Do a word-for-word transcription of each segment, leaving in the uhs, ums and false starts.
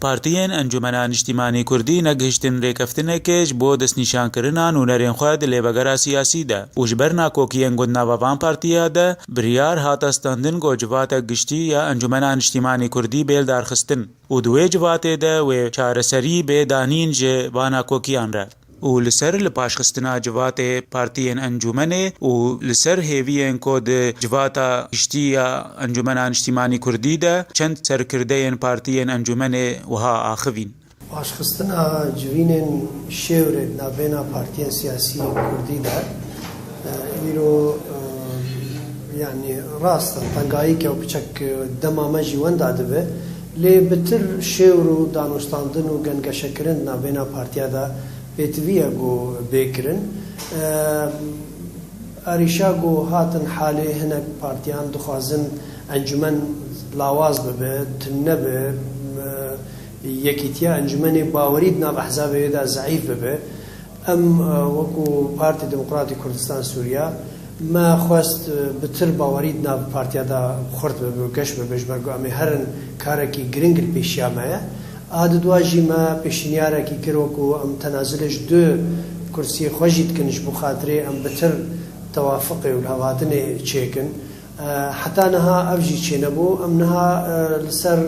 Partiyên Encûmena Niştîmanî Kurdî negihiştin rêkeftinekê ji bo destnîşankirina nûnerên xwe di lêvegera siyasî de û ji ber nakokiyên ku di nava van partiya de biryar hate standin ku civatek giştî ya Encûmena Niştîmanî Kurdî bê lidarxistin û di wê civatê de wê çareserî bê danîn ji van nakokiyan re. Û li ser li paşxistina civatê partiyên encûmenê û li ser hêviyên ku di civata giştî ya Encûmena Niştîmanî Kurdî de çend serkirdeyên partiyên encûmenê wiha axivîn. Paşxistina civînên şêwrê di navbêna partiyên siyasî kurdî de, e, îro, e, yanî rast e, tengayîke û piçek, e, dema me jî wenda dibe, lê bitir şêwr û danûstandin û gengeşekirin di navbêna partiya de pêtivî ye ku bê kirin. E, Arîşa ku hatin halê hinek partiyan dixwazin encûmen lawaz bibe, tune be, e, yekîtiya encûmenê bawerî di nav ehzabê wê de zeîf bibe. Em, e, wekû Partî Demokratî Kurdistan Sûriya, me xwest, e, bitir bawerî di nav partiya de xurt bibe û geş bibe, ji ber ku em ê herin karekî giring li pêşiya me ye. A di dua jî me pêşnîyarekî kir, wekû em tenazulê ji du kursiyê xwe jî dikin, ji bo xatirê em bitir tewafiqê û lihevhatinê çêkin. E, heta niha ev jî çênebû. Em niha, e, li ser, e,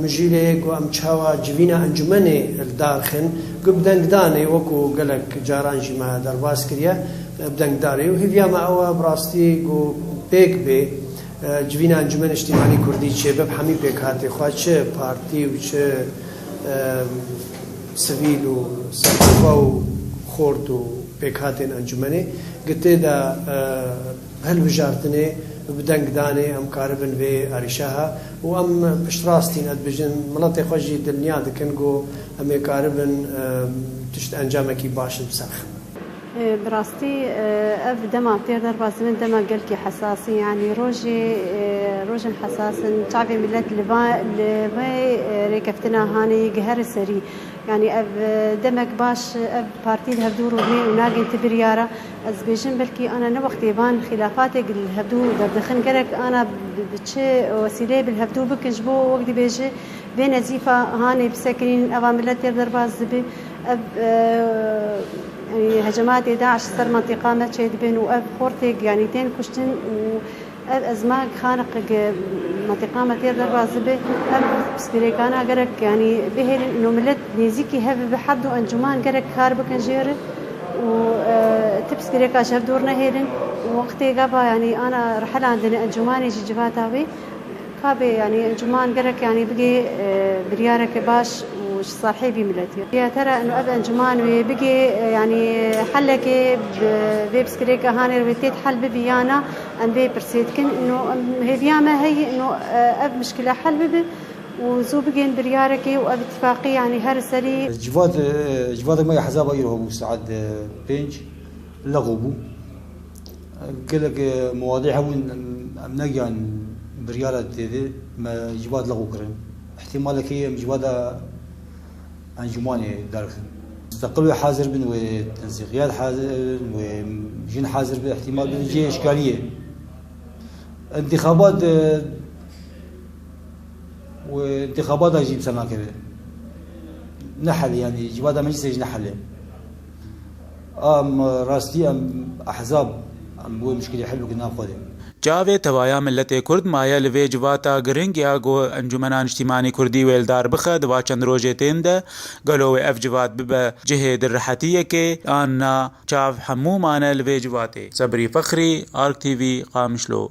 mijîlê ku em çawa civîna encûmenê li dar xin, ku bi dengdanê, wekû gelek caran jî me derbas kiriye, e, bi dengdanê. Û hêviya me ew e, bi rastî ku pêk bê, e, civîna Encûmenê Niştîmanî Kurdî çêbe bi hemî pêkhatê xwe, çi partî û çi, e, sivîl û serxwe û xort û pêkhatên encûmenê, ku tê de, e, hilbijartinê û bi dengdanê em karibin vê arîşa ha û em piştrastî ne dibêjin, miletê xwe jî dilniya dikin ku em ê karibin, e, tişt encamekî baş li ser xin. E, bi rastî, e, ev dema têr derbas dibin, dema gelkî hesas e. Yanî rojê, e, rojên hesas in. Çavê milet li va-, li vê, e, rêkeftina hanê yê gihere serî. Yanî ev, e, demek baş, ev partî li hevdû rûnê û nagên ti biryara. Ez dibêjim belkî ana ne wextê van xîlafatê li hevdû derdixin. Gerek ana bi, bi çi wesîleyê bi li hevdû bikin ji bo wek dibêje vê nezîfa hanê bisekinîn, eva milet têr derbas dibe. Ev, e, yanî hecematê DAIŞ ser mentiqa me çêdibin û ev xortê yanî tên kuştin û ev ezma xaniq mentiqa me têr derbas dibe. Ev pirsgirêkana gerek yanî bihêlin û milet nêzîkî hev bibe, hevdû encûman gerek kar bikin jê re û, e, ti pirsgirêka ji hev dûr nehêlin û wextê gava yanî ana rihelandine encûmanê jî civata wê. Kabê, yanî, encûman gerek, yanî, bigê, e, biryareke baş û ji salhê vî miletî. Ya te re, ino ev encûman wê bigê, e, yanî, helekê bi vê pirsgirêka hanê re wê têt hel bibî ya na, em vê pirsê dikin. Ino em hêviya me heye, ino, e, ev mişkile hel bibe û zû bigên biryarekê û ev îtîfaqî, yanî, her serî. Civat, e, civatek me ya hezaba îro hebû saet, e, pênc. Lexo bû. Gelek, e, muwadî hebûn, em, em negihan biryara tê de, me civat lexo kirin. Îhtîmalekî em civata encûmanê derxin. Musteqil wê hazir bin, wê tensîqiyat hazir bin, wê jin hazir bin, îhtimal bin cihê eşkariyê. Întîxabat, e, û întîxabata jî dîsa nakeve. Ne hel e, yanî civata meclisê jî ne hel e. Em rastî em ehzab em bi wê muşkilê hel bikin nav xwe de. Çavê tevaya miletê Kurd maye li vê civata giring ya ku Encûmena Niştîmanî Kurdî wê li dar bixe di va çend rojê tên de. Gelo wê ev civat bibe cihê di rihetiyekê an na? Çav hemû mane li vê civatê. Sebrî Fexrî, Ark T V, Qamişlo.